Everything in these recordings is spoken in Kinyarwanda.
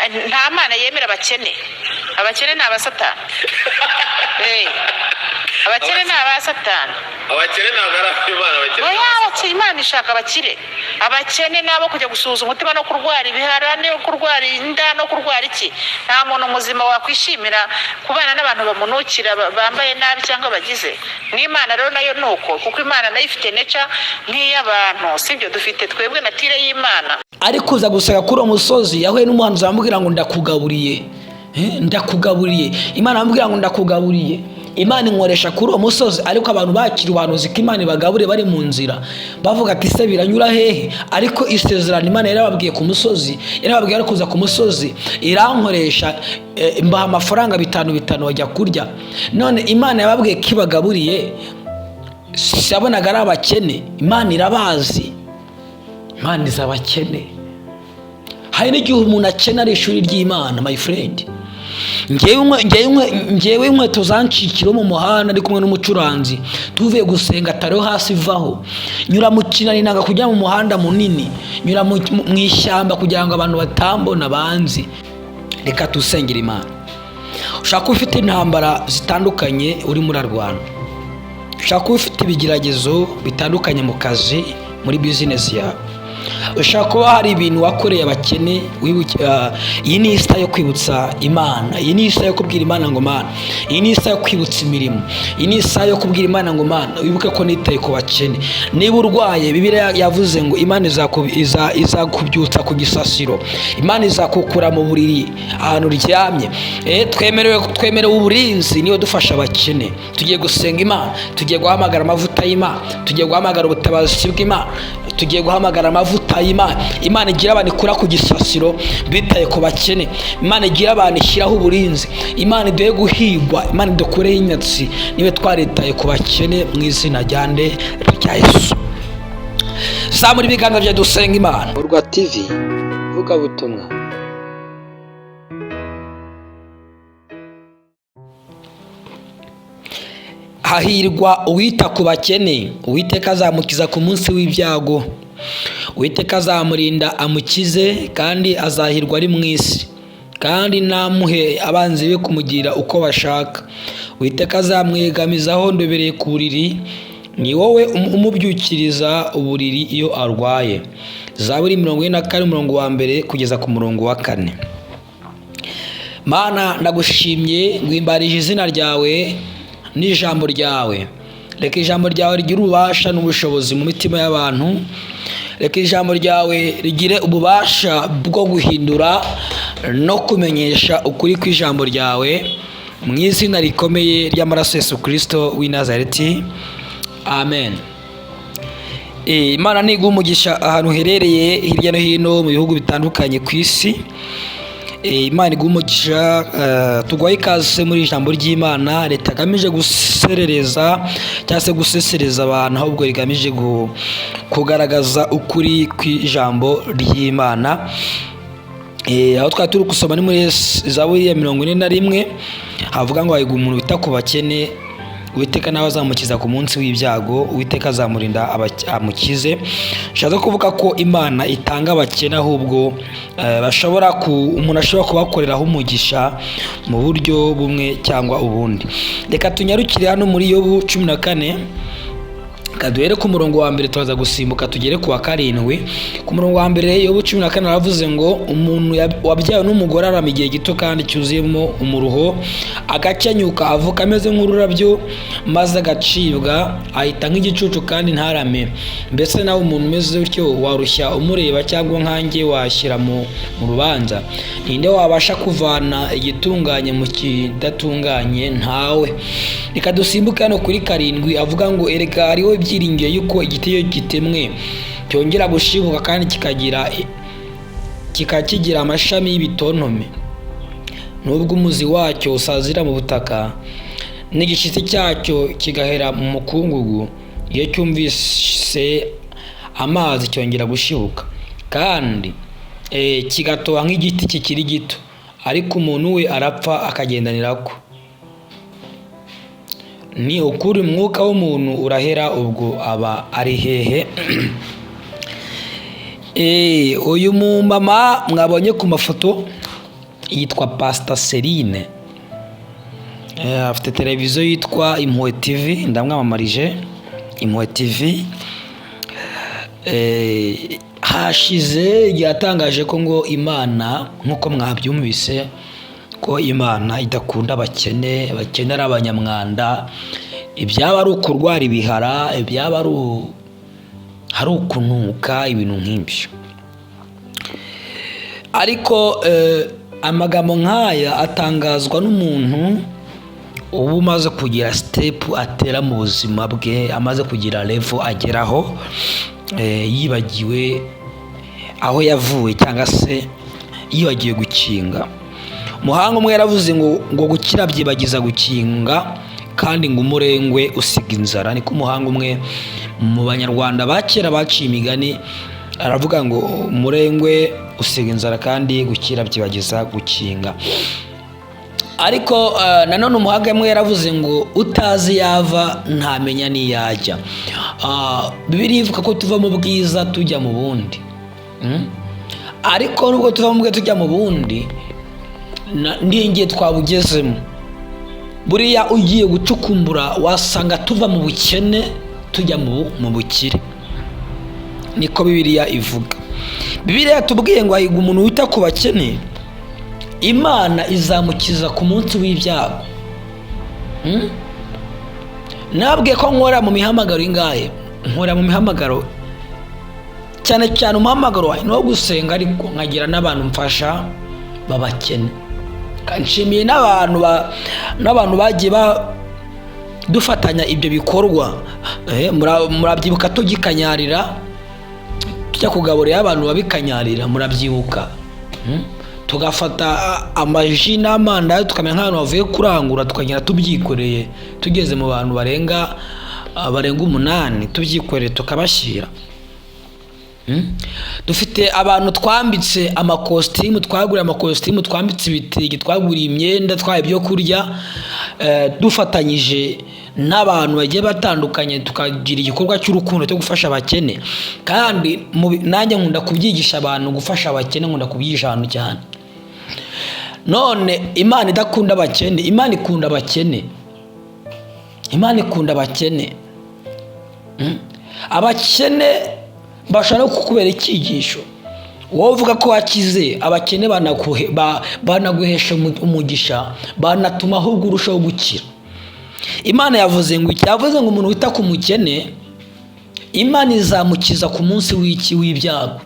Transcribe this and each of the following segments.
Nta Mana yemera abakene. Abakene ni abasatani. Abakene ni abasatani. Abakene ntabwo ari ab'Imana, abakene ni Oya. abasatani. Abakene, Imana ishaka abakire. Abakene nabo kujya gusuhuza umutima no kurwara ibihara no kurwara inda no kurwara iki. Nta muntu muzima wakwishimira kubana n'abantu bamunukira, bambaye nabi cyangwa bagize. N'Imana rero nayo ni uko, kuko Imana nayo ifite nature nk'iy'abantu, sibyo? Dufite twebwe nature y'Imana. Ariko uza guseka kuri uwo musozi, yahuye n'umuhanuzi aramubwira ngo ndakugaburiye. Ndakugaburiye. Imana aramubwira ngo ndakugaburiye. Imana inkoresha kuri uwo musozi, ariko abantu bakira ubuhanuzi ko Imana ibagaburiye bari mu nzira bavuga ati: "Se biranyura hehe?" Ariko isezerano Imana yarababwiye ku musozi, yarababwiye ari kuza ku musozi, irankoresha, mbaha amafaranga bitanu bitanu, bajya kurya. None Imana yababwiye ko ibagaburiye, yabonaga ari abakene. Imana irabazi, Imana izi abakene. Hari n'igihe umuntu akena ari ishuri ry'Imana, my friend. Ngewe inkweto zancikira mu muhanda ndi kumwe n'umucuranzi, tuvuye gusenga, atariho hasi ivaho, nyura mu kinani, nanga kujya mu muhanda munini, nyura mu ishyamba kugira ngo abantu batambona banzi. Reka tusengere Imana. Ushaka kuba ufite intambara zitandukanye urimo urarwana, ushaka kuba ufite ibigeragezo bitandukanye mu kazi, muri bizinesi yawe, ushobora kuba hari ibintu wakoreye abakene. Iyi ni isaha yo kwibutsa Imana, iyi ni isaha yo kubwira Imana ngo Mana, iyi ni isaha yo kwibutsa imirimo, iyi ni isaha yo kubwira Imana ngo Mana, wibuke ko nitaye ku bakene. Niba urwaye, Bibiliya yavuze ngo Imana izakubyutsa ku gisasiro, Imana izakukura mu buriri ahantu uryamye. Twemerewe uburinzi niba dufasha abakene. Tugiye gusenga Imana, tugiye guhamagara amavuta y'Imana, tugiye guhamagara ubutabazi bw'Imana, tugiye guhamagara amavuta y'Imana. Imana igira abantu ikura ku gisasiro bitaye ku bakene. Imana igira abantu ishyiraho uburinzi. Imana iduhe guhigwa, Imana idukureho inyatsi niba twaritaye ku bakene, mu izina rya nde? Rya Yesu. Zamura ibiganza byawe dusenga Imana. Urwa TV ivugabutumwa. Hahirwa uwita ku bakene, Uwiteka azamukiza ku munsi w'ibyago. Uwiteka azamurinda amukize, kandi azahirwa ari mu isi, kandi namuhe abanzi be kumugira uko bashaka. Uwiteka azamwegamizaho ndobereye ku buriri, ni wowe umubyukiriza uburiri iyo arwaye. Zaburi 44, umurongo wa 1 kugeza ku murongo wa 4. Mana, ndagushimye, ngwimbarije izina ryawe n'ijambo ryawe. Reka ijambo ryawe rigire ububasha n'ubushobozi mu mitima y'abantu. Reka ijambo ryawe rigire ububasha bwo guhindura no kumenyesha ukuri kw'ijambo ryawe, mu izina rikomeye ry'amaraso Yesu Kirisito w'i Nazareti, amen. Imana niguha umugisha ahantu uherereye hirya no hino mu bihugu bitandukanye ku isi. Imana iguha umugisha. Tuguhaye ikaze muri ijambo ry'Imana ritagamije guserereza cyangwa se gusesereza abantu, ahubwo rigamije kugaragaza ukuri kw'ijambo ry'Imana. Aho twari turi gusoma ni muri Zaburi ya 41, havuga ngo hahirwa umuntu wita ku bakene, Uwiteka nawe azamukiza ku munsi w'ibyago, Uwiteka azamurinda amukize. Bishatse kuvuga ko Imana itanga abakene, ahubwo umuntu ashobora kubakoreraho umugisha mu buryo bumwe cyangwa ubundi. Reka tunyarukire hano muri Yobu 14, reka duhere ku murongo wa 1, turaza gusimbuka tugere ku wa 7. Ku murongo wa 1, Yobu 14, aravuze ngo umuntu wabyawe n'umugore arama igihe gito kandi cyuzuyemo umuruho, agakenyuka, avuka ameze nk'ururabyo maze agacibwa, ahita nk'igicucu kandi ntarame. Mbese nawe umuntu umeze utyo warushya umureba, cyangwa nkanjye washyira mu rubanza? Ninde wabasha kuvana igitunganye mu kidatunganye? Ntawe. Reka dusimbuke hano kuri 7, avuga ngo erega hariho ibyiringiro yuko igiti iyo gitemwe cyongera gushibuka, kandi kikakigira amashami y'ibitontome, nubwo umuzi wacyo usazira mu butaka n'igishyitsi cyacyo kigahera mu mukungugu, iyo cyumvise amazi cyongera gushibuka kandi kigatoha nk'igiti kikiri gito. Ariko umuntu we arapfa akagendanirako. Ni ukuri umwuka w'umuntu urahera, ubwo aba ari hehe? Uyu mumama mwabonye ku mafoto Yitwa Pastor Celine. Afite televiziyo yitwa Impuhwe TV, ndamwamamarije Impuhwe TV. Hashize igihe yatangaje ko ngo Imana, nk'uko mwabyumvise, ko Imana idakunda abakene, abakene ari abanyamwanda, ibyaba ari ukurwara ibihara, ibyaba ari ukunuka, ibintu nk'ibyo. Ariko amagambo nk'aya atangazwa n'umuntu uba umaze kugira step atera mu buzima bwe, amaze kugira level ageraho, yibagiwe aho yavuye cyangwa se yibagiwe gukinga. Umuhanga umwe yaravuze ngo gukira byibagiza gukinga, kandi ngo umurengwe usiga inzara. Niko umuhanga umwe mu Banyarwanda ba kera baciye imigani, aravuga ngo umurengwe usiga inzara kandi gukira byibagiza gukinga. Ariko nanone umuhanga umwe yaravuze ngo utazi yava ntamenya n'iyajya. Bibiliya ivuga ko tuva mu bwiza tujya mu bundi. Ariko nubwo tuva mu bwiza tujya mu bundi, n'ingiye twabugezemo, buriya ugiye gucukumbura wasanga tuva mu bukene tujya mu bukire. Niko Bibiliya ivuga. Bibiliya yatubwiye ngo hahirwa umuntu wita ku bakene, Imana izamukiza ku munsi w'ibyago. Nabwiye ko nkora mu mihamagaro ingahe? Nkora mu mihamagaro cyane cyane umuhamagaro wanjye ni uwo gusenga, ariko nkagira n'abantu mfasha b'abakene. Nshimiye n'abantu bagiye dufatanya ibyo bikorwa. Murabyibuka tugikanyarira, tujya kugaburira abantu babikanyarira, murabyibuka. Tugafata amaji n'amandazi, tukamenya nk'ahantu bavuye kurangura, tukagenda tubyikoreye, tugeze mu bantu barenga 8, tubyikoreye tukabashyira. Dufite abantu twambitse amakositimu, twaguriye amakositimu, twambitse ibitenge, twaguriye imyenda, twahaye ibyo kurya, dufatanyije n'abantu bagiye batandukanye, tukagira igikorwa cy'urukundo cyo gufasha abakene. Kandi nanjye nkunda kubyigisha abantu gufasha abakene, nkunda kubyigisha abantu cyane. None Imana idakunda abakene? Imana ikunda abakene, Imana ikunda abakene. Abakene bashobora no kukubera icyigisho. Wowe uvuga ko wakize, abakene banaguhesha umugisha, banatuma ahubwo urushaho gukira. Imana yavuze ngo iki? Yavuze ngo umuntu wita ku mukene, Imana izamukiza ku munsi w'iki? W'ibyago.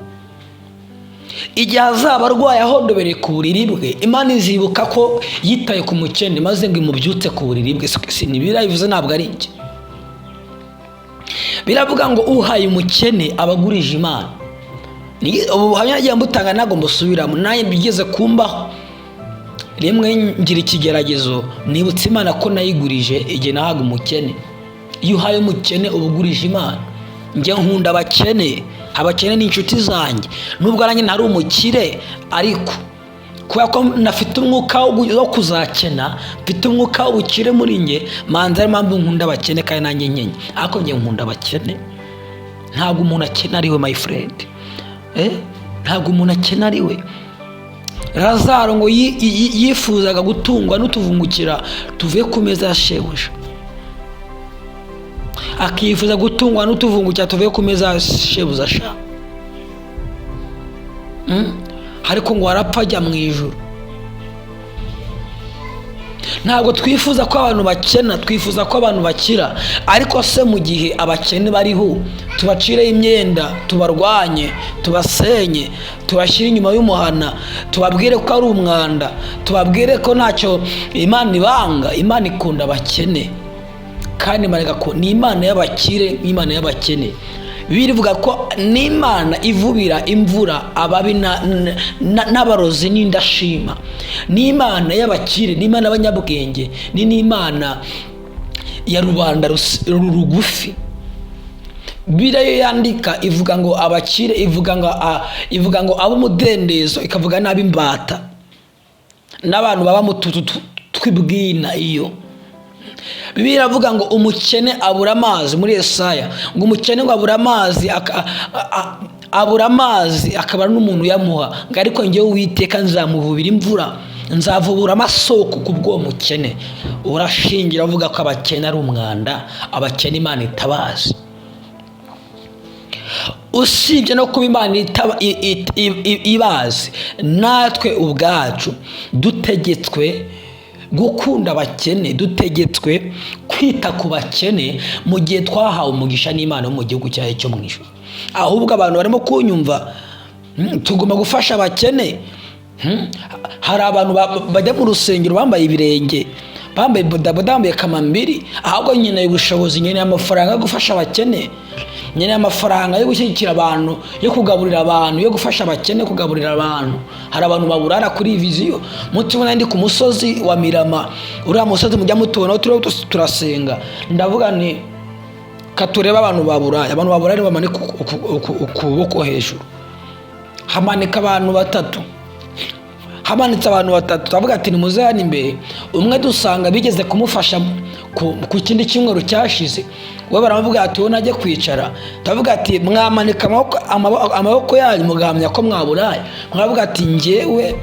Igihe azaba arwaye ahondobereye ku buriri bwe, Imana izibuka ko yitaye ku mukene, maze ngo imubyutse ku buriri bwe. Si ni Bibiliya bivuze, ntabwo ari njye. Biravuga ngo uhaye umukene aba agurije Imana. Ubu buhamya nagiye mbutanga, ntabwo mbusubiramo, nanjye bigeze kumbaho. Rimwe ngira ikigeragezo, nibutse Imana ko nayigurije igihe nahaga umukene. Iyo uhaye umukene uba ugurije Imana. Njye nkunda abakene, abakene ni inshuti zanjye, nubwo nanjye ntari umukire, ariko kubera ko nafite umwuka wo kuzakena, mfite umwuka w'ubukire muri njye, manza ariyo mpamvu nkunda abakene kandi nanjye nkenye. Ariko njye nkunda abakene. Ntabwo umuntu akena ari we, my friend. Ntabwo umuntu akena ari we. Lazaro ngo yifuzaga gutungwa n'utuvungukira tuvuye ku meza ya shebuja, akifuza gutungwa n'utuvungukira tuvuye ku meza ya shebuja sha. Ariko ngo arapfa ajya mu ijuru. Ntabwo twifuza ko abantu bakena, twifuza ko abantu bakira. Ariko se mu gihe abakene bariho, tubacireho imyenda, tubarwanye, tubasenye, tubashyire inyuma y'umuhana, tubabwire ko ari umwanda, tubabwire ko ntacyo Imana ibanga? Imana ikunda abakene, kandi Imana ni Imana y'abakire n'Imana y'abakene. Bibiliya ivuga ko n'Imana ivubira imvura ababi n'abarozi n'indashima. Ni Imana y'abakire, ni Imana y'abanyabwenge, ni n'Imana ya rubanda rugufi. Bibiliya yo yandika ivuga ngo abakire, ivuga ngo ab'umudendezo, ikavuga n'ab'imbata n'abantu baba mu tuzu tw'ibwina. Iyo Bibiliya iravuga ngo umukene abura amazi muri Yesaya, ngo umukene ngo abura amazi, abura amazi akaba n'umuntu uyamuha, ngo ariko njyewe Uwiteka nzamuvubira imvura. Nzavubura amasoko ku bw'uwo mukene. Urashingira avuga ko abakene ari umwanda, abakene Imana itabazi. Usibye no kuba Imana ibazi, natwe ubwacu dutegetswe gukunda abakene, dutegetswe kwita ku bakene mu gihe twahawe umugisha n'Imana yo mu gihugu cyayo cyo mu ijuru. Ahubwo abantu barimo kunyumva, tugomba gufasha abakene. Hari abantu bajya mu rusengero bambaye ibirenge, bambaye bodaboda, bambaye kamambiri. Ahubwo nkeneye ubushobozi, nkeneye amafaranga yo gufasha abakene, nkeneye amafaranga yo gushyigikira abantu, yo kugaburira abantu, yo gufasha abakene kugaburira abantu. Hari abantu baburara kuri vision. Mutubona ndi ku musozi wa Mirama, uriya musozi mujya mutubona aho turiho turasenga. Ndavuga nti katurebe abantu baburaye. Abantu baburaye bamanika ukuboko hejuru. Hamanika abantu batatu, hamanitse abantu batatu. Turavuga ati nimuze hano imbere. Umwe dusanga bigeze kumufasha ku kindi cyumweru cyashize, we baramubwira ati wowe najye kwicara. Turavuga ati mwamanika amaboko yanyu mugahamya ko mwaburaye. Mwavuga ati njyewe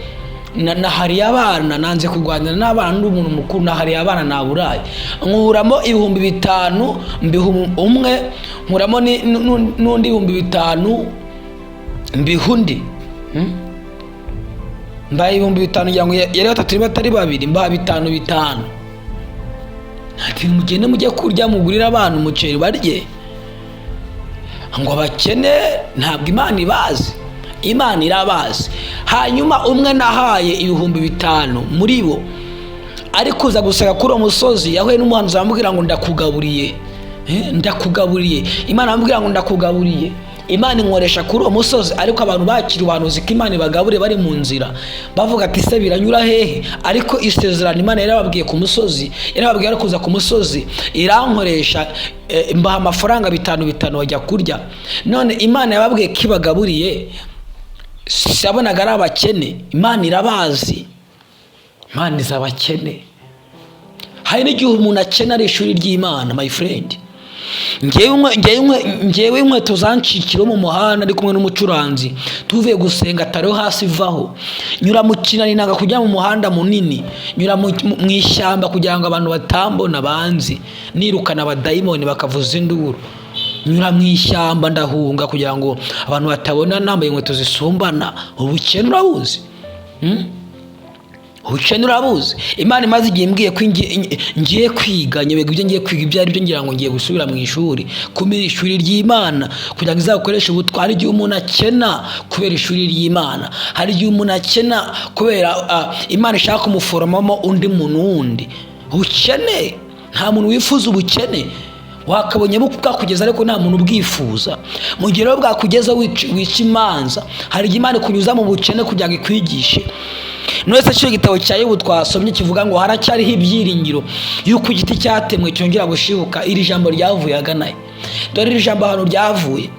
nahariye abana, nanze kurwanira n'abana, n'undi muntu mukuru, nahariye abana, naburaye. Nkuramo 5000 mbiha umwe, nkuramo n'undi 5000 mbiha undi. Mbaye 5000, ngira ngo yari batatu niba atari babiri, mbaha bitanu bitanu. Ati mugende mujye kurya, mugurire abana umuceri barye. Ngo abakene ntabwo Imana ibazi? Imana irabazi. Hanyuma umwe nahaye 5000 muri bo, ari kuza guseka kuri uwo musozi, yahuye n'umuhanuzi aramubwira ngo ndakugaburiye. Ndakugaburiye. Imana aramubwira ngo ndakugaburiye. Imana inkoresha kuri uwo musozi, ariko abantu bakira ubuhanuzi ko Imana ibagaburiye bari mu nzira bavuga ati se biranyura hehe? Ariko isezerano Imana yarababwiye ku musozi, yarababwiye ari kuza ku musozi, irankoresha, mbaha amafaranga bitanu bitanu, bajya kurya. None Imana yababwiye ko ibagaburiye, yabonaga ari abakene. Imana irabazi, Imana izi abakene. Hari n'igihe umuntu akena ari ishuri ry'Imana, my friend. Ngewe inkweto zancikira mu muhanda ndi kumwe n'umucuranzi, tuvuye gusenga, atariho hasi ivaho, nyura mu kinani, nanga kujya mu muhanda munini, nyura mu ishyamba kugira ngo abantu batambona banzi, nirukana abadayimoni bakavuza induru. Nyura mu ishyamba ndahunga kugira ngo abantu batabona nambaye inkweto zisumbana. Ubukene urabuzi? Ubukene urabuzi? Imana imaze igihe imbwiye ko ngiye kwiga, nyoberwa ibyo ngiye kwiga ibyo ari byo, ngira ngo ngiye gusubira mu ishuri, kumira ishuri ry'Imana kugira ngo izakoreshe ubutwari. Igihe umuntu akena kubera ishuri ry'Imana, hari igihe umuntu akena kubera Imana ishaka kumuforomamo undi muntu wundi. Ubukene, nta muntu wifuza ubukene. Wakabonye bwakugeza, ariko nta muntu ubwifuza. Mu gihe rero bwakugeza wica imanza. Hari igihe Imana ikunyuza mu bukene kugira ngo ikwigishe. None kino gitabo cya Yobu twasomye kivuga ngo haracyariho ibyiringiro yuko igiti cyatemwe cyongera gushibuka. Iri jambo ryavuye agana he? Dore iri jambo ahantu ryavuye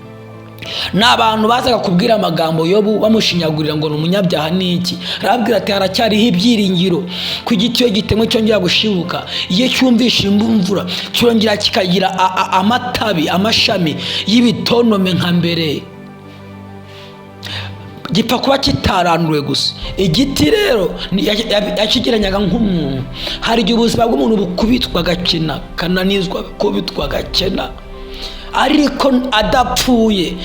ni abantu bazaga kubwira amagambo Yobu bamushinyagurira ngo ni umunyabyaha n'iki. Arababwira ati haracyariho ibyiringiro ko igiti iyo gitemwe cyongera gushibuka, iyo cyumvishe imvura cyongera kikagira amatabi, amashami y'ibitonome nka mbere, gipfa kuba kitaranduwe gusa. Igiti rero yakigereranyaga nk'umuntu. Hari igihe ubuzima bw'umuntu bukubitwa agakena, kananizwa, gukubitwa agakena, ariko adapfuye.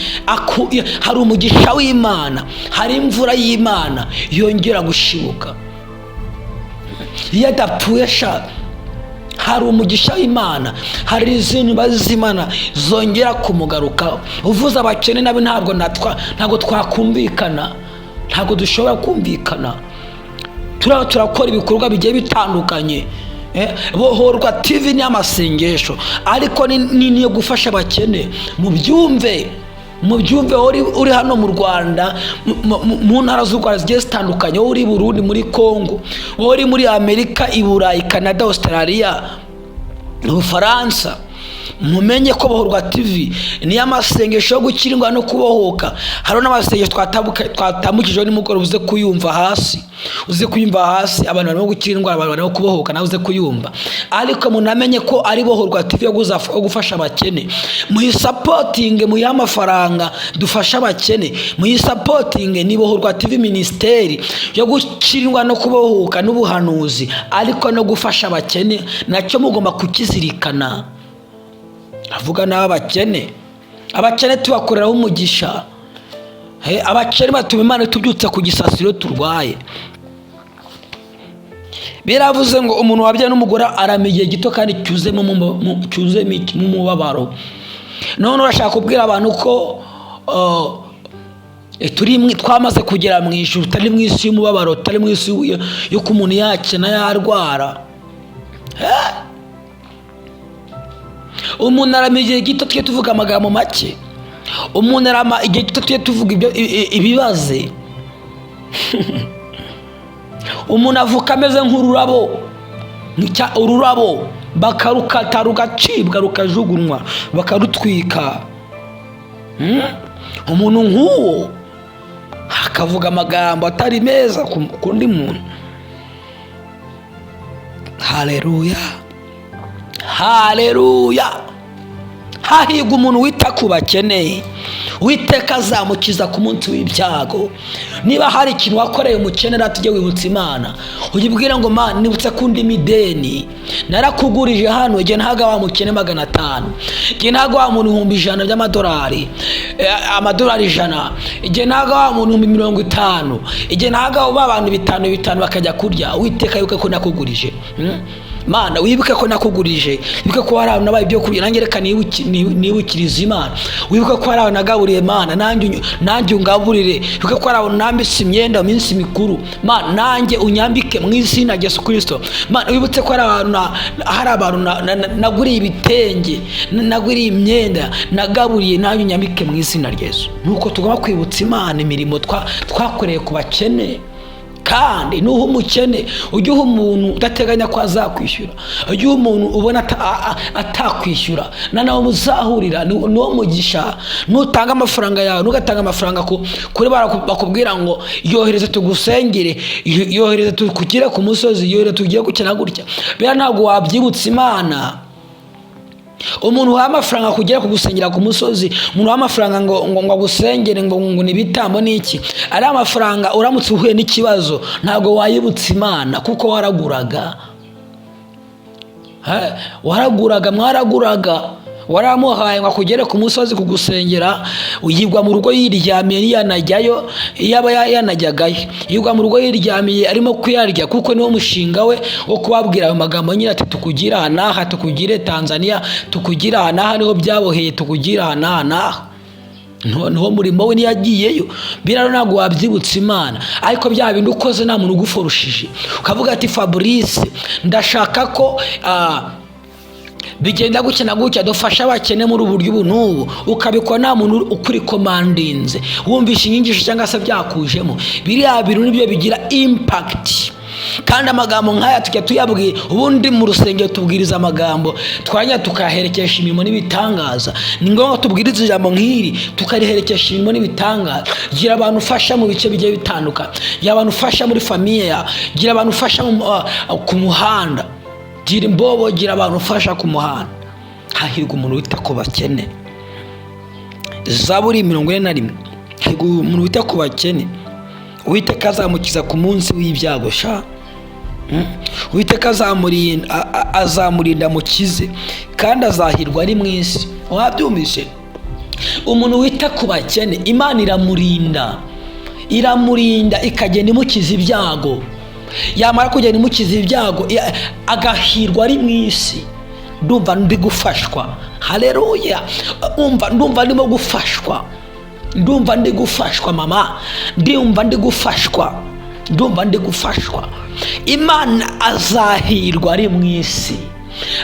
Hari umugisha w'Imana, hari imvura y'Imana yongera gushibuka iyo adapfuye sha. Hari umugisha w'Imana, hari izindi mbabazi z'Imana zongera kumugarukaho. Uvuze abakene nabi, ntabwo twakumvikana, ntabwo dushobora kumvikana. Turiho turakora ibikorwa bigiye bitandukanye. Bohorwa TV ni amasengesho, ariko ni niyo gufasha abakene. Mubyumve, mubyumve. Uri hano mu Rwanda, mu ntara z'u Rwanda zigiye zitandukanye, wowe uri i Burundi, muri Congo, wowe uri muri Amerika, i Burayi, Canada, Australia, Ubufaransa. Mumenye ko Bohorwa TV niyo amasengesho yo gukira indwara no kubohoka. Hariho n'amasengesho twatambukijeho nimugoroba, uze kuyumva hasi, uze kuyumva hasi. Abantu barimo gukira indwara, abantu barimo kubohoka, nawe uze kuyumva. Ariko munamenye ko ari Bohorwa TV yo gufasha abakene. Muyisupportinge, muyihe amafaranga, dufashe abakene. Muyisupportinge, ni Bohorwa TV, ministry yo gukira indwara no kubohoka n'ubuhanuzi, ariko no gufasha abakene nacyo mugomba kukizirikana. Avuga n'abakene, abakene tubakoreraho umugisha. Abakene batuma Imana tubyutse ku gisasiro turwaye. Biravuze ngo umuntu wabyaye n'umugore arama igihe gito kandi cyuzuyemo umubabaro. None urashaka kubwira abantu ko twamaze kugera mu ijuru, tutari mu isi y'umubabaro, tutari mu isi y'uko umuntu yakena, yarwara. Umuntu arama igihe gito, tujye tuvuga amagambo make. Umuntu arama igihe gito, tujye tuvuga ibyo ibibaze. Umuntu avuka ameze nk'ururabo, ururabo bakarukata, rugacibwa, rukajugunywa, bakarutwika. Umuntu nk'uwo akavuga amagambo atari meza ku ndi muntu. Haleluya, haleluya! Hahirwa umuntu wita ku bakene, Uwiteka azamukiza ku munsi w'ibyago. Niba hari ikintu wakoreye umukene, rero tujye wibutsa Imana, uyibwire ngo: "Mana, nibutse ko undi mideni narakugurije hano, igihe ntaga wa mukene 500, igihe ntaga wa muntu 100,000 by'amadolari, amadolari 100, igihe ntaga wa muntu 50,000, igihe ntaga ba bantu bitanu bitanu bakajya kurya. Uwiteka, wibuke ko nakugurije. Mana, wibuke ko nakugurije, wibuke ko hari abantu nabaye ibyo kurya, nanjye reka nibukirize Imana. Wibuke ko hari abantu nagaburiye, Mana, nanjye ungaburire. Wibuke ko hari abantu nambitse imyenda mu minsi mikuru, Mana, nanjye unyambike mu izina rya Yesu Kirisito. Mana, wibutse ko hari abantu naguriye ibitenge, naguriye imyenda, nagaburiye, nanjye unyambike mu izina rya Yesu." Nuko tugomba kwibutsa Imana imirimo twakoreye ku bakene. Kandi nuha umukene, ujye uha umuntu udateganya ko azakwishyura, ujye uha umuntu ubona atakwishyura, na nawe muzahurira niwo mugisha. Nutanga amafaranga yawe, ntugatange amafaranga kuri bakubwira ngo yohereze tugusengere, yohereze tukugire ku musozi, yohereze tugiye gukina gutya. Biriya ntabwo wabyibutsa Imana. Umuntu uhaye amafaranga kugera kugusengera ku musozi, umuntu uhaye amafaranga ngo agusengere, ngo ni ibitambo n'iki, ari amafaranga uramutse uhuye n'ikibazo ntabwo wayibutsa Imana, kuko waraguraga. Waraguraga, mwaraguraga, waramuhaye ngo akugere ku musozi kugusengera, yigwa mu rugo yiryamiye, ntiyanajyayo. Iyo aba yanajyagayo, yigwa mu rugo yiryamiye, arimo kuyarya, kuko niwo mushinga we wo kubabwira ayo magambo nyine, ati tukugire aha n'aha, tukugire Tanzania, tukugire aha n'aha, niho byaboheye, tukugire aha n'aha n'aha. Niwo murimo we, niyagiyeyo. Biriya rero ntabwo wabyibutsa Imana. Ariko bya bindi ukoze nta muntu uguforushije, ukavuga ati: "Fabrice, ndashaka ko bigenda gutya na gutya, dufashe abakene muri ubu buryo ubu n'ubu," ukabikora nta muntu ukurikomandinze, wumvishe inyigisho cyangwa se byakujemo, biriya bintu nibyo bigira impact. Kandi amagambo nk'aya tujya tuyabwira ubundi mu rusengero, tubwiriza amagambo twajya tukayaherekesha imirimo n'ibitangaza. Ni ngombwa tubwiriza ijambo nk'iri tukariherekesha imirimo n'ibitangaza. Gira abantu ufasha mu bice bigiye bitandukanye, gira abantu ufasha muri famille yawe, gira abantu ufasha ku muhanda, gira imbobo, gira abantu ufasha ku muhanda. Hahirwa umuntu wita ku bakene. Zaburi 41. Hahirwa umuntu wita ku bakene, Uwiteka azamukiza ku munsi w'ibyago sha. Uwiteka azamurinda amukize, kandi azahirwa ari mu isi. Wabyumvise? Umuntu wita ku bakene, Imana iramurinda, iramurinda, ikagenda imukiza ibyago. Yamara kugenda imukiza ibyago, agahirwa ari mu isi. Ndumva ndi gufashwa. Haleluya! Umva, ndumva ndimo gufashwa, ndumva ndi gufashwa mama, ndumva ndi gufashwa, ndumva ndi gufashwa. Imana, azahirwa ari mu isi,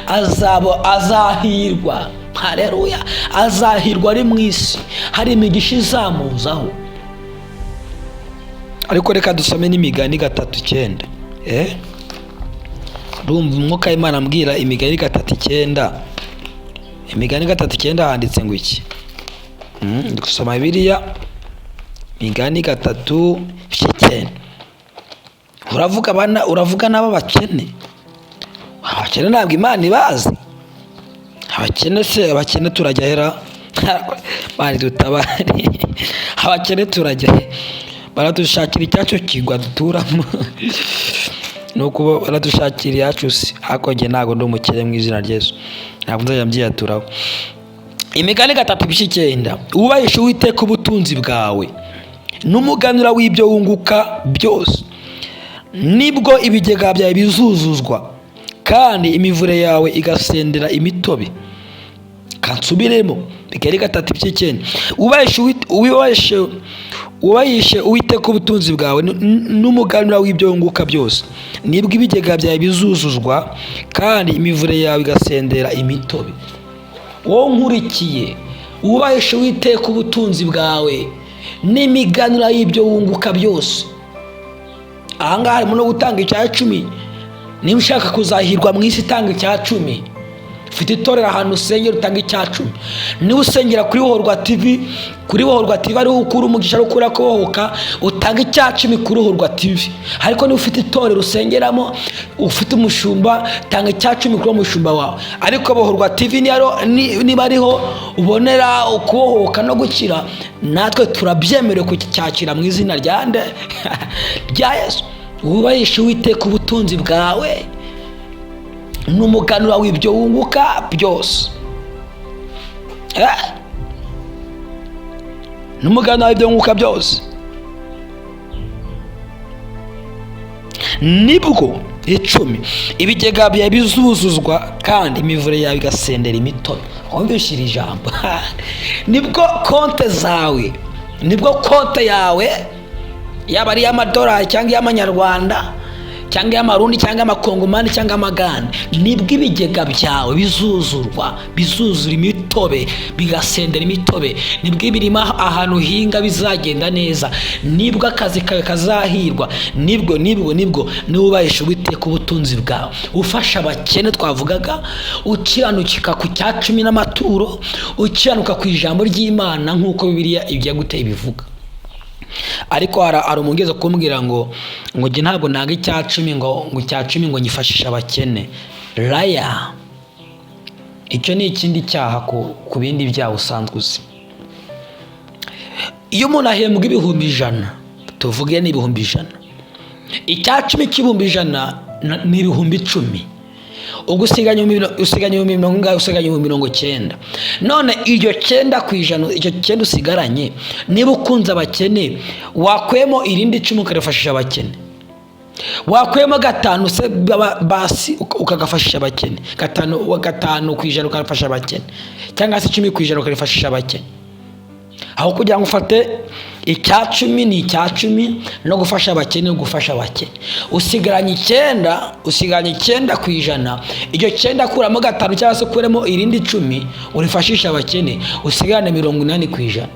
azaba azahirwa. Haleluya! Azahirwa ari mu isi, hari imigisha izamuzaho. Ariko reka dusome n'Imigani 3:9. Ndumva umwuka w'Imana ambwira Imigani 3:9. Imigani 3:9 handitse ngo iki? Ndi gusoma Bibiliya, Imigani 3:9. Uravuga abana, uravuga n'ab'abakene. Abakene ntabwo Imana ibazi. Abakene se, abakene turajya hera? Bari dutabare, abakene turajya he? Baradushakira icyacu kigwa duturamo, ni uko baradushakira iyacu se. Ariko njye ntabwo ndi umukene, mu izina rya Yesu ntabwo nzajya mbyiyaturaho. Imigani 3:9: "Wubahishe Uwiteka ubutunzi bwawe n'umuganura w'ibyo wunguka byose, nibwo ibigega byawe bizuzuzwa kandi imivure yawe igasendera imitobe." Kansubiremo, Imigani 3:9: "Wubahishe Uwiteka ubutunzi bwawe n'umuganura w'ibyo wunguka byose, nibwo ibigega byawe bizuzuzwa kandi imivure yawe igasendera imitobe." Wowe nkurikiye, wubahishe Uwiteka ubutunzi bwawe n'imiganura y'ibyo wunguka byose. Ahangaha harimo no gutanga icya cumi. Niba ushaka kuzahirwa mu isi, tanga icya cumi. Ufite itorero ahantu usengera, utanga icya cumi. Niba usengera kuri Bohorwa TV, kuri Bohorwa TV ariho ukura umugisha, ariho ukura kubohoka, utanga icya cumi kuri Bohorwa TV. Ariko niba ufite itorero usengeramo, ufite umushumba, tanga icya cumi kuri uwo mushumba wawe. Ariko Bohorwa TV niba ariho ubonera ukubohoka no gukira, natwe turabyemerewe kucyakira mu izina rya nde? Rya Yesu. Wubahishe Uwiteka ubutunzi bwawe n'umuganura w'ibyo wunguka byose. N'umuganura w'ibyo wunguka byose, nibwo 10 ibigega byawe bizuzuzwa kandi imivure yawe igasendera imitobe. Wumvishe iri jambo? Nibwo konte zawe, nibwo konte yawe, yaba ari iy'amadolari cyangwa iy'amanyarwanda cyangwa iy'amarundi cyangwa amakongomani cyangwa amagande, nibwo ibigega byawe bizuzurwa, bizuzura imitobe, bigasendera imitobe. Nibwo ibirima ahantu uhinga bizagenda neza, nibwo akazi kawe kazahirwa, nibwo nibwo nibwo niwubahisha Uwiteka ubutunzi bwawe, ufasha abakene twavugaga, ukiranukika ku cya cumi n'amaturo, ukiranuka ku ijambo ry'Imana nk'uko Bibiliya igiye gute ibivuga. Ariko hari umuntu ugeze kumbwira ngo njye ntabwo nanga icya cumi, ngo icya cumi ngo nyifashishe abakene. Raya, icyo ni ikindi cyaha ku bindi byaha usanzwe uzi. Iyo umuntu ahembwa 100,000, tuvuge ni 100,000, icya cumi cy'100,000 ni 10,000. Ubwo usiganye ibihumbi mirongo ingahe? Usiganye 90,000. None iryo 9%, iryo 9 usigaranye, niba ukunze abakene, wakwemo irindi 10 ukarifashisha abakene. Wakwemo 5 se basi ukagafashisha abakene, 5% ukafasha abakene, cyangwa se 10% ukarifashisha abakene, aho kugira ngo ufate icya cumi. Ni icya cumi no gufasha abakene, no gufasha abakene. Usigaranye 9, usigaranye 9%. Iryo 9 kuramo 5 cyangwa se ukuremo irindi 10 urifashisha abakene, usigarane 80%.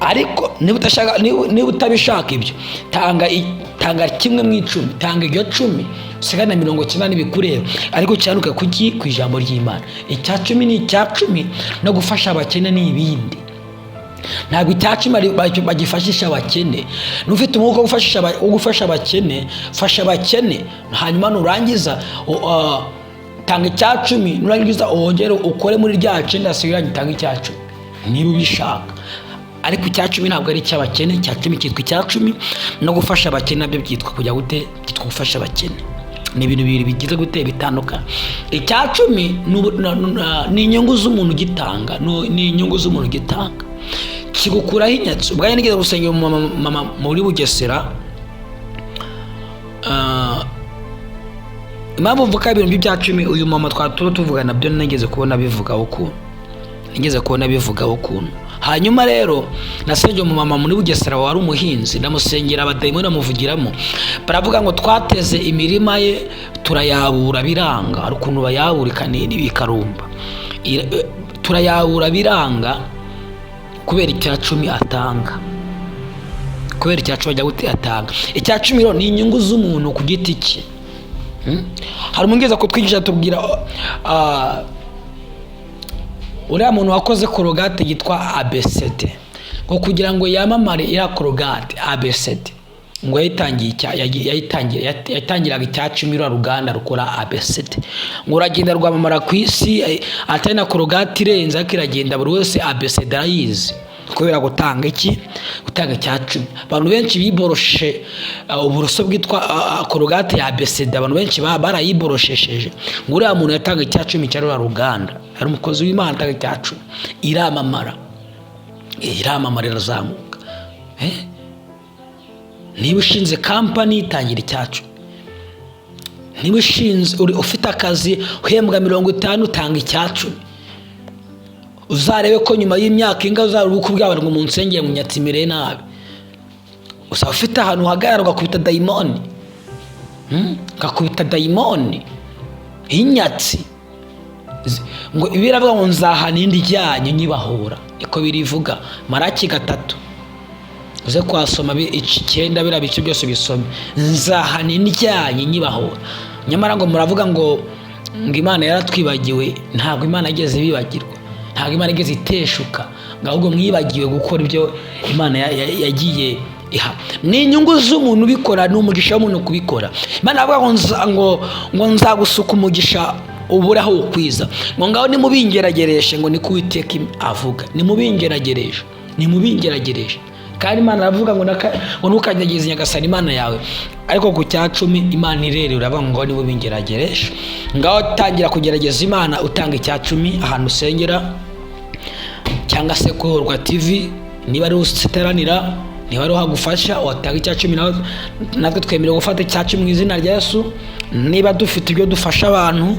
Ariko niba udashaka, niba utabishaka ibyo, tanga kimwe mu icumi, tanga iryo 10, usigarane 90 n'ibikureba. Ariko ukiranuke kuki? Ku ijambo ry'Imana. Icya cumi ni icya cumi, no gufasha abakene ni ibindi. Ntabwo icya cumi bagifashisha abakene. N'ufite umwuka wo gufasha abakene, fasha abakene, hanyuma nurangiza tanga icya cumi, nurangiza wongere ukore muri rya 9 asigaranye, utange icya cumi niba ubishaka. Ariko icya cumi ntabwo ari icy'abakene. Icya cumi cyitwa icya cumi, no gufasha abakene nabyo byitwa kujya gute? Byitwa gufasha abakene. Ni ibintu bibiri bigize gute? Bitandukanye. Icya cumi ni inyungu z'umuntu ugitanga, ni inyungu z'umuntu ugitanga, kigukuraho inyatsi. Ubwanjye nigeze gusengera umumama, mama muri Bugesera. Impamvu mvuga ibintu by'ibya cumi, uyu mama twari tuvuga nabyo nigeze kubona bivugaho ukuntu, nigeze kubona bivugaho ukuntu. Hanyuma rero nasengeye umumama muri Bugesera wari umuhinzi, ndamusengera, abadayimoni bamuvugiramo, baravuga ngo twateze imirima ye turayabura biranga. Hari ukuntu bayabura bikarumba. Turayabura biranga kubera icya cumi atanga, kubera icya cumi ajya gute? Atanga. Icya cumi rero ni inyungu z'umuntu ku giti cye. Hari umubwiriza kutwigisha tubwira Uriya muntu wakoze Colgate yitwa ABCD, ngo kugira ngo yamamare iriya Colgate ABCD, ngo yayitangiye yayitangiraga icya 10. Uriya ruganda rukora ABCD ngo uragenda rwamamara ku isi, atari na Colgate irenze, ariko iragenda, buri wese ABCD arayizi kubera gutanga iki? Gutanga icya 10. Abantu benshi biboroshe uburoso bwitwa Colgate ya ABCD. Abantu benshi barayiboroshesheje. Ngo uriya muntu yatanga icya 10 cya ruriya ruganda, ari umukozi w'Imana, atanga icya 10, iramamara, iramamara, irazamuka. Niba ushinze kampani, tangira icya 10. Niba ushinze, ufite akazi uhembwa 50, tanga icya 10. Uzarebe ko nyuma y'imyaka inga uzaba uri kubwira abantu ngo munsengere mu nyatsimire nabi. Uzaba ufite ahantu uhagarara ugakubita dayimoni. Ugakubita dayimoni y'inyatsi. Ngo biravuga ngo nzahana indi ryanyu nyibahura, niko birivuga. Maraki 3, uze kuhasoma, 9, biriya bice byose bisome. Nzahana indyanyi nyibahora. Nyamara ngo muravuga ngo Imana yaratwibagiwe. Ntabwo Imana igeze ibibagirwa, ntabwo Imana igeze iteshuka, ngo ahubwo mwibagiwe gukora ibyo Imana yagiye iha. Ni inyungu z'umuntu ubikora, ni umugisha w'umuntu kubikora. Imana iravuga ngo nzagusuka umugisha ubure aho ukwiza. Ngo ngaho nimubingeragereshe, ngo niko Uwiteka avuga, nimubingeragereshe, nimubingeragereshe. Kandi Imana aravuga ngo ntukanyageze Nyagasani Imana yawe. Ariko ku cya 10 Imana irerera, uravuga ngo ngaho nimubingeragereshe. Ngaho tangira kugerageza Imana utanga icya 10 ahantu usengera, cyangwa se kuri Horwa TV, niba ari uteranira, niba ari uhagufasha, watanga icya 10. Nawe natwe twemerewe gufata icya 10 mu izina rya Yesu. Niba dufite ibyo dufasha abantu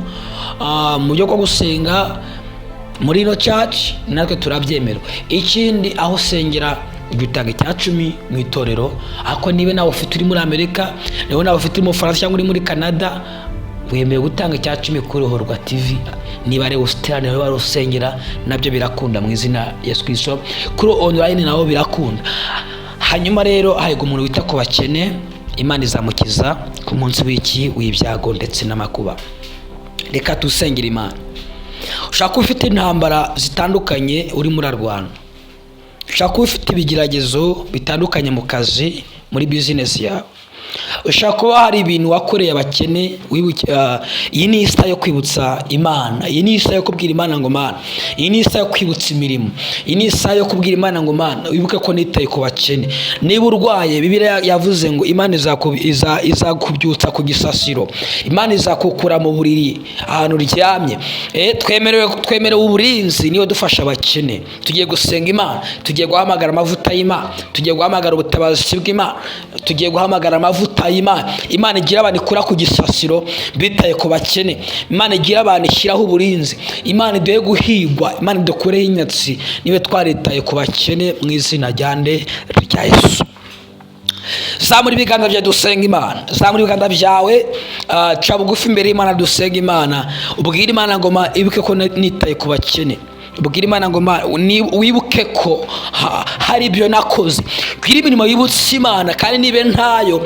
mu buryo bwo gusenga muri ino church, natwe turabyemerwa. Ikindi, aho usengera ujya utanga icya 10 mu itorero. Ariko niba nawe ufite uri muri Amerika, niba nawe ufite uri mu Bufaransa cyangwa uri muri Canada, wemerewe gutanga icya 10 kuri Horwa TV. Niba ari usiteranira, niba ari usengera, nabyo birakunda mu izina rya Yesu Kristo. Kuri online nabo birakunda. Hanyuma rero hahirwa umuntu wita ku bakene, Imana izamukiza ku munsi w'iki? W'ibyago ndetse n'amakuba. Reka dusengere Imana. Ushaka kuba ufite intambara zitandukanye urimo urarwana, ushaka kuba ufite ibigeragezo bitandukanye mu kazi, muri bizinesi yawe, ushaka kuba hari ibintu wakoreye abakene, iyi ni isaha yo kwibutsa Imana, iyi ni isaha yo kubwira Imana ngo Mana, iyi ni isaha yo kwibutsa imirimo, iyi ni isaha yo kubwira Imana ngo Mana, wibuke ko nitaye ku bakene. Niba urwaye, Bibiliya yavuze ngo Imana izakubyutsa ku gisasiro, Imana izakukura mu buriri ahantu uryamye. Twemerewe uburinzi niba dufasha abakene. Tugiye gusenga Imana, tugiye guhamagara amavuta y'Imana, tugiye guhamagara ubutabazi bw'Imana, tugiye guhamagara amavuta y'Imana. Imana igira abantu ikura ku gisasiro bitaye ku bakene. Imana igira abantu ishyiraho uburinzi. Imana iduhe guhigwa, Imana idukureho inyatsi niba twaritaye ku bakene, mu izina rya nde? Rya Yesu. Zamura ibiganza byawe dusenga Imana. Zamura ibiganza byawe, ca bugufi imbere y'Imana, dusenga Imana. Ubwire Imana ngo ibuke ko nitaye ku bakene. Ubwire Imana ngo wibuke ko hari ibyo nakoze. Ubwire imirimo yibutse Imana, kandi niba ntayo,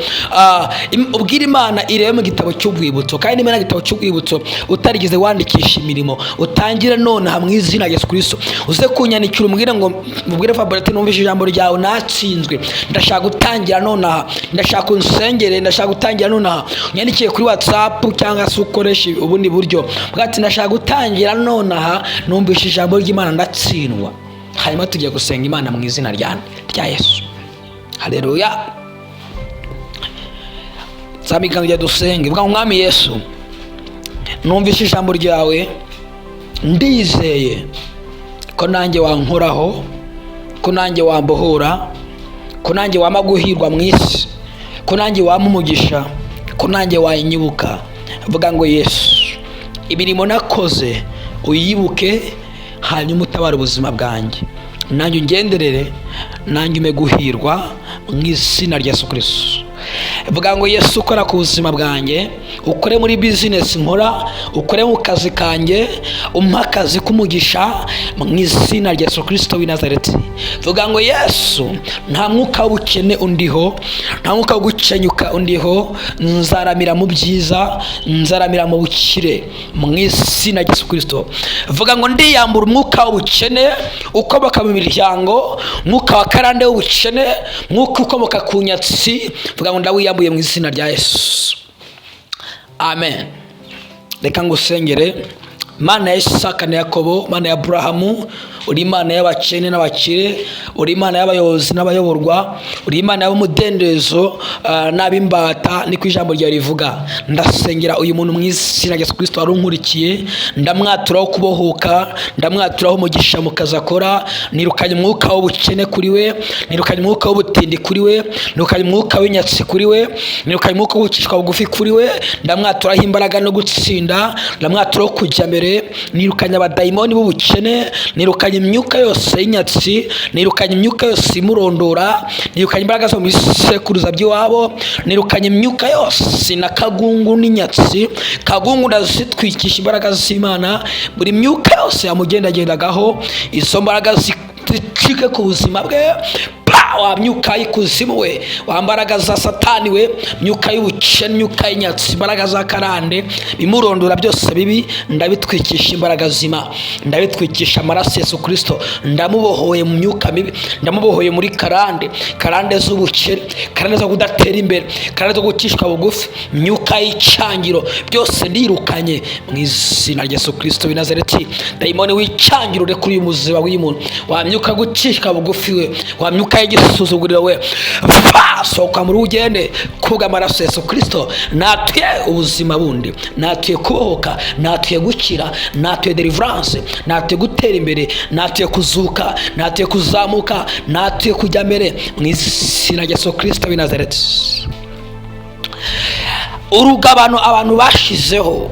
ubwire Imana irebe mu gitabo cy'urwibutso. Kandi niba nta gitabo cy'urwibutso utarigeze wandikisha imirimo, utangire nonaha mu izina rya Yesu Kristo. Uze kunyandikira umbwire ngo mubwire Fabrice, numvise ijambo ryawe natsinzwe, ndashaka gutangira nonaha, ndashaka unsengere, ndashaka gutangira nonaha. Unyandikiye kuri WhatsApp cyangwa se ukoreshe ubundi buryo bwa ati ndashaka gutangira nonaha, numvise ijambo ry'Imana ndatsindwa. Hanyuma tugiye gusenga Imana mu izina rya Yesu. Haleluya. Zamigano, dusenge. Bwa Mwami Yesu, numvise ijambo ryawe, ndizeye ko nanjye wankoraho, ko nanjye wambohora, ko nanjye wampa guhirwa mu isi, ko nanjye wampa umugisha, ko nanjye wanyibuka. Vuga ngo Yesu, imirimo nakoze uyibuke, hanyuma utabare ubuzima bwanjye, nanjye ungenderere, nanjye ume guhirwa mu izina rya Yesu Kristo. Vuga ngo: "Yesu, ukora ku buzima bwanjye, ukore muri bizinesi nkora, ukore mu kazi kanjye, umpe akazi k'umugisha mu izina rya Yesu Kirisito w'i Nazareti." Vuga ngo: "Yesu, nta mwuka w'ubukene undiho, nta mwuka wo gukenyuka undiho. Nzaramira mu byiza, nzaramira mu bukire mu izina rya Yesu Kirisito." Vuga ngo: "Ndiyambura umwuka w'ubukene ukomoka mu miryango, umwuka wa karande w'ubukene, umwuka ukomoka ku nyatsi." Vuga ngo: "Ndawiyambuye mu izina rya Yesu." Amen. Reka ngusengere. Mana ya Isaka na Yakobo, Mana ya Aburahamu, uri Imana y'abakene n'abakire, uri Imana y'abayobozi n'abayoborwa, uri Imana y'umudendezo n'ab'imbata, niko ijambo ryawe rivuga. Ndasengera uyu muntu mu izina rya Yesu Kirisito wari unkurikiye. Ndamwaturaho kubohoka, ndamwaturaho umugisha mu kazi akora. Nirukanye umwuka w'ubukene kuri we, nirukanye umwuka w'ubutindi kuri we, nirukanye umwuka w'inyatsi kuri we, nirukanye umwuka wo gucishwa bugufi kuri we. Ndamwaturaho imbaraga no gutsinda, ndamwaturaho kujya mbere. Nirukanye abadayimoni b'ubukene, nirukanye imyuka yose y'inyatsi, nirukanye imyuka yose imurondora, nirukanye imbaraga zo mu bisekuruza by'iwabo, nirukanye imyuka yose na kagungu n'inyatsi. Kagungu ndazitwikisha imbaraga z'Imana. Buri myuka yose yamugendagendagaho, izo mbaraga zicike ku buzima bwe. Pa wa myuka y'ikuzimu we, wa mbaraga za Satani we, myuka y'ubukene, myuka y'inyatsi, imbaraga za karande, bimurondora byose bibi, ndabitwikisha imbaraga zima, ndabitwikisha amaraso Yesu Kirisito. Ndamubohoye mu myuka mibi, ndamubohoye muri karande, karande z'ubukene, karande zo kudatera imbere, karande zo gucishwa bugufi, myuka y'icyangiro, byose ndirukanye mu izina rya Yesu Kirisito w'i Nazareti. Dayimoni w'icyangiro, ure kuri uyu muzima w'uyu muntu. Wa myuka gucishwa bugufi we, wa myuka y'igisuzuguriro we, va, sohoka muri, ugende. Kubwa amaraso Yesu Kirisito, natuye ubuzima bundi, natuye kubohoka, natuye gukira, natuye deliverance, natuye gutera imbere, natuye kuzuka, natuye kuzamuka, natuye kujya mbere mu izina rya Yesu Kirisito w'i Nazareti. Urugabano abantu bashizeho,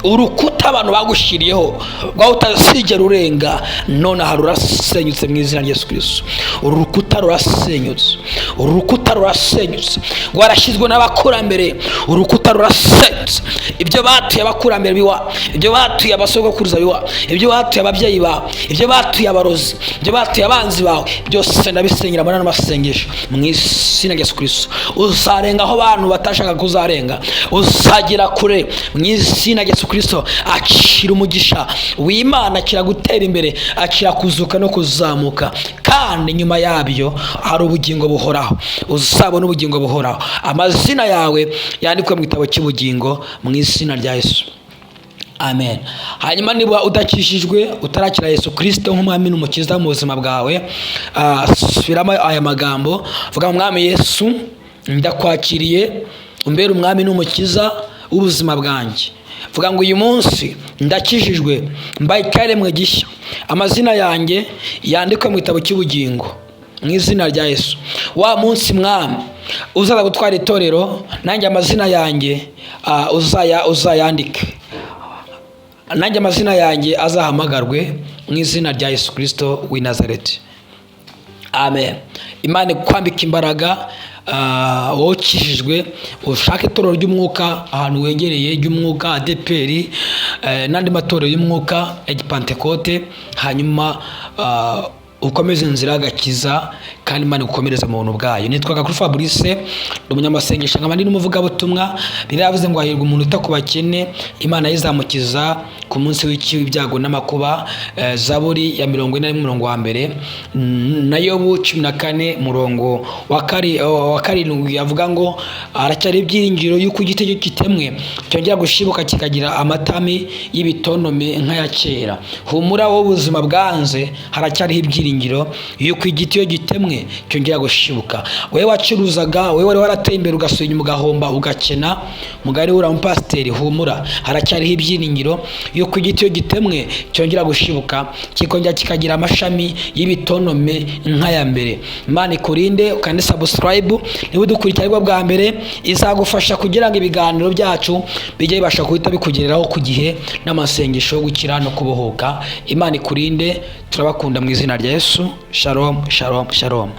urukuta abantu bagushyiriyeho rwawe utazigera urenga, nonaha rurasenyutse mu izina rya Yesu Kirisito. Uru rukuta rurasenyutse, uru rukuta rurasenyutse, rwarashyizwe n'abakurambere. Urukuta rurasenyutse. Ibyo batuye abakurambere biwa, ibyo batuye abasogokuruza biwa, ibyo batuye ababyeyi bawe, ibyo batuye abarozi, ibyo batuye abanzi bawe, byose ndabisenyera muri ano masengesho mu izina rya Yesu Kirisito. Uzarenga aho abantu batashaka kuzarenga, uzagera kure mu izina rya Yesu Kirisito. Akira umugisha w'Imana, akira gutera imbere, akira kuzuka no kuzamuka, kandi nyuma yabyo hari ubugingo buhoraho. Uzabona ubugingo buhoraho, amazina yawe yandikwe mu gitabo cy'ubugingo mu izina rya Yesu. Amen. Hanyuma niba udakishijwe, utarakira Yesu Kirisito nk'umwami n'umukiza mu buzima bwawe, subiramo aya magambo. Vuga: "Mwami Yesu, ndakwakiriye, umbere umwami n'umukiza w'ubuzima bwanjye." Vuga ngo: "Uyu munsi ndakijijwe, mbaye icyaremwe gishya, amazina yanjye yandikwe mu gitabo cy'ubugingo mu izina rya Yesu. Wa munsi, Mwami, uzaza gutwara itorero, nanjye amazina yanjye uzayandike, nanjye amazina yanjye azahamagarwe mu izina rya Yesu Kirisito w'i Nazareti." Amen. Imana ikwambika imbaraga. Wowe ukijijwe, ushake itorero ry'umwuka ahantu wegereye ry'umwuka, ADEPR n'andi matorero y'umwuka ya gipantekote, hanyuma ukomeze inzira y'agakiza, kandi Imana igukomereze mu buntu bwayo. Nitwa Gakuru Fabrice, ndi umunyamasengesho, nkaba ndi n'umuvugabutumwa. Biravuze ngo: "Hahirwa umuntu uta ku bakene, Imana izamukiza ku munsi w'ibyago n'amakuba." Zaburi ya 41 umurongo wa mbere, na Yobu 14 murongo wa 7 avuga ngo: "Haracyari ibyiringiro y'uko igiti cyo kitemwe cyongera gushibuka, kikagira amatami y'ibitonome nk'aya kera." Humura wowe ubuzima bwanze, haracyariho ibyiringiro y'uko igiti iyo gitemwe cyongera gushibuka. Wowe wacuruzaga, wowe wari warateye imbere, ugasubira inyuma, ugahomba, ugakena, mugari uriya mupasiteri, humura, haracyariho ibyiringiro y'uko igiti iyo gitemwe cyongera gushibuka, kikongera kikagira amashami y'ibitonome nk'aya mbere. Imana ikurinde. Ukande subscribe niba udukurikira aribwo bwa mbere, izagufasha kugira ngo ibiganiro byacu bijye bibasha guhita bikugereraho ku gihe, n'amasengesho yo gukira no kubohoka. Imana ikurinde. Turabakunda mu izina rya Yesu. Shalom, shalom, shalom.